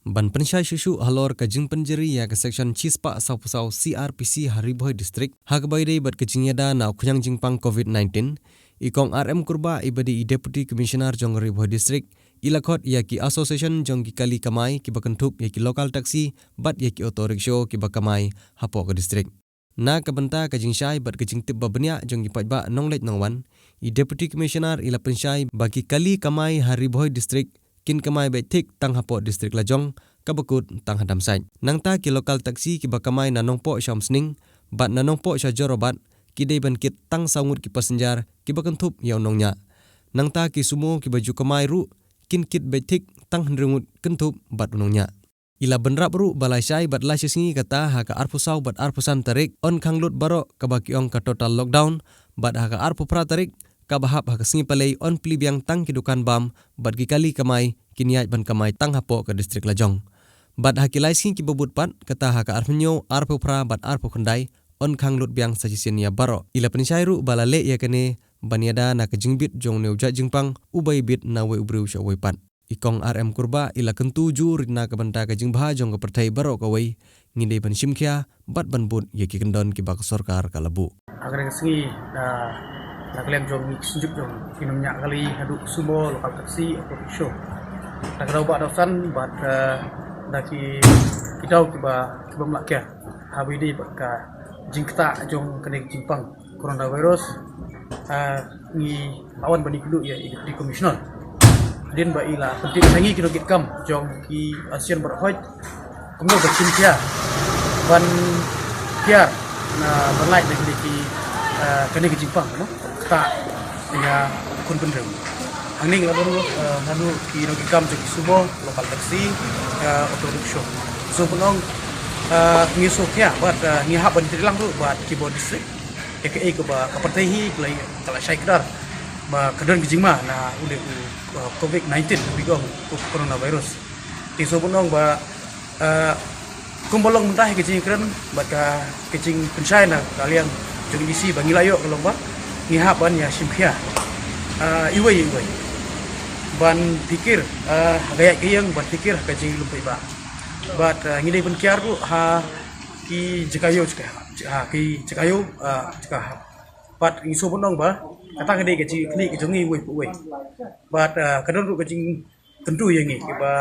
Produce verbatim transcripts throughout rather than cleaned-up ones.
Ban pynshai shuh shuh halor ka jingpynjari ïa ka section shispah sawphew saw C R P C ha Ri Bhoi District ha kaba ïadei bad ka jingïada na u khñiang jingpang COVID nineteen, i Kong R M Kurbah, iba dei i Deputy Commissioner jong Ri Bhoi District, i la khot ïa ki association jong ki kali kamai kiba kynthup ïa ki local taxi bad ïa ki auto rickshaw kiba kamai hapoh ka district. Na ka bynta ka jingshai bad ka jingtip ba bniah jong ki paidbah nongleit nongwan, i Deputy Commissioner i la pynshai ba ki kali kamai ha Ri Bhoi District kin kamai beit thik tang hapoh district lajong, kaba kut tang ha Damsait. Nangta ki local taxi kiba kamai na Nongpoh sha Umsning bad na Nongpoh sha Jorabat ki dei ban kit tang saw ngut ki passenger kiba kynthup ïa u nongñiah. Nangta ki sumo kiba ju kamai ruh kin kit beit thik tang hynriew ngut kynthup bad u nongñiah. I la bynrap ruh ba la shai bad la shisngi kata ha ka arphew saw bad arphew san tarik yn khang lut baroh kaba ki ong ka total lockdown, bad ha ka arphew phra tarik kaba hap ha ka sngi Palei yn plie biang tang ki dukan bam bad ki kali kamai kin ïaid ban kamai tang hapoh ka district lajong. Bad ha ki lai sngi kiba bud pat, kata ha ka arphew hynñiew, arphew phra bad arphew khyndai, yn khang lut biang sa shisien ïa baroh. I la pynshai ruh ba la leh ïa kane ban ïada na ka jingbit jong une u jait jingpang uba ibit na uwei u briew sha uwei pat. I Kong R M Kurbah i la kyntu jur na ka bynta ka jingbha jong ka pyrthei baroh kawei, ngi dei ban shim khia bad ban bud ïa ki kyndon kiba ka sorkar ka la buh. Ha kane ka sngi, da, da ka liang jong ngi, ki synjuk jong ki nongñiah kali, haduh sumo, local taxi, auto rickshaw, da ka daw ba daw san bad, eh, da ki, ki daw kiba, kiba mlak kia ha ba ïadei bad ka jingktah jong kane ka jingpang coronavirus. Ah, ngi la wan ban ïakynduh ïa i Deputy Commissioner, hadien ba i la pyntip ïa ngi ki nongkitkam jong ki association baroh hoi kumno ban shim khia ban kiar na ban lait da kine ki, ah, kane ka jingpang, no, ktah ïa u khun bynriew. Hangne ngi la don, ah, naduh ki nongkitkam jong ki sumo, local taxi, ah, auto rickshaw. So, ban ong, ah, ngi sngewkhia bad, ah, ngi hap ban trei lang ruh bad ki bor district ïa kaei kaba ka pyrthei hi ka la, ka la shai kdar ba ka don ka jingma na une u, uh, COVID nineteen, kaba ong u coronavirus. Te sngewbha ban ong ba, uh, kumba long mynta hi ka jingkren bad ka, ka jingpynshai na ka liang jong i DC ba ngi la ïoh ka long ba ngi hap ban ïa shim khia, uh, iwei iwei ban phikir, uh, ha ka ïaid ka ïeng, ban phikir ha ka jinglum paidbah. Bad, uh, ngi dei ban kiar ruh ha ki jaka ïew jaka, ha ki jaka ïew, uh, jaka hap. Bad ngi sngewbha ban ong ba kata ka dei ka jingkitkhlieh ka jong ngi uwei pa uwei. Bad, ah, ka don ruh ka jingkyntu ïa ngi kiba,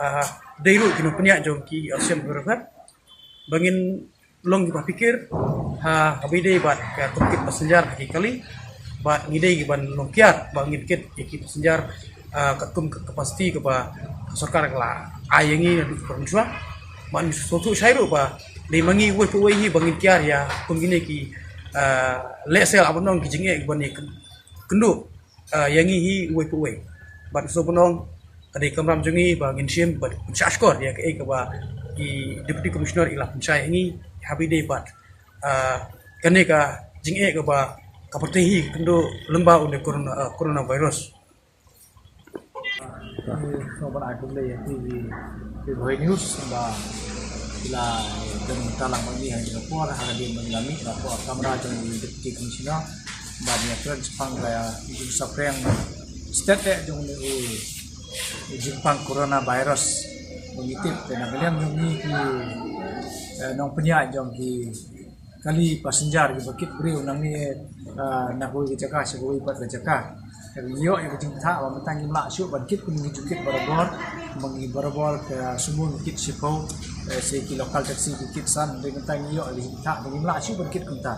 ah, dei ruh ki nongpynïaid jong ki association baroh ba ngin long kiba phikir ha kaba ïadei bad ka kum kit passenger ha ki kali. Bad ngi dei kiban long kiar ba ngin kit ïa ki passenger, ah, katkum ka capacity kaba ka sorkar ka la ai ïa ngi naduh ka por mynshuwa. Bad ngi sngewthuh shai ruh ba dei ma ngi uwei pa uwei hi ba ngin kiar ïa kum kine ki, ah, lehse lah ban ong ki jingeh kiban ïakynduh, ah, ïa ngi hi uwei pa uwei. Bad sngewbha ban ong ka dei ka kamram jong ngi ba ngin shim bad pynshah shkor ïa kaei kaba i Deputy Commissioner i la pynshai ïa ngi ha ba ïadei bad, ah, kane ka jingeh kaba ka pyrthei hi ka kynduh lyngba une corona, ah, coronavirus. Ngi sngewbha ban ai khublei ïa phi ki, ki Bhoi News ba phi la don bynta lang bad ngi ha kane ka por, ha ka dien ba ngi la mih na ka por kamra jong i Deputy Commissioner ba ngi ïakren shaphang ka jingsaphriang stet eh jong u jingpang coronavirus. Ba ngi tip te na ka liang jong ngi ki, eh, nongpynïaid jong ki kali passenger kiba kit briew nangne, ah, na kawei ka jaka sha kawei pat ka jaka. Te ngi ïoh ïa ka jingthoh ba mynta ngim lah shuh ban kit, kumba ngi ju kit barabor, kumba ngi barabor ka sumo ngi kit shiphew, eh, sa ki local taxi ki kit san, te mynta ngi ïoh ïa ka jingthoh ba ngim lah shuh ban kit kumta.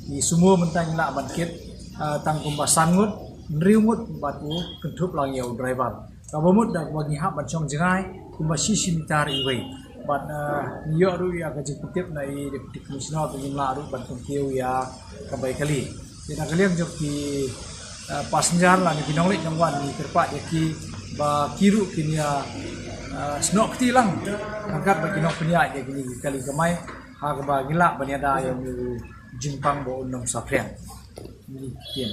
Ki sumo mynta ngi lah ban kit, ah, tang kumba san ngut, hynriew ngut bad u kynthup lang ïa u driver. Kaba mut da kaba ngi hap ban shong jngai kumba shi shi mitar iwei. Bad, eh, ngi ïoh ruh ïa ka jingpyntip na i Deputy Commissioner ba ngim lah ruh ban pynkiew ïa ka bai kali. Te na ka liang jong ki, eh, passenger lane ki nongleit nongwan ngi kyrpad ïa ki ba ki ruh kin ïa, eh, snoh kti lang ryngkat bad ki nongpynïaid ïa kine ki kali kamai ha kaba ngi lah ban ïada ïa une u jingpang ba un ym saphriang. Ngi ktien.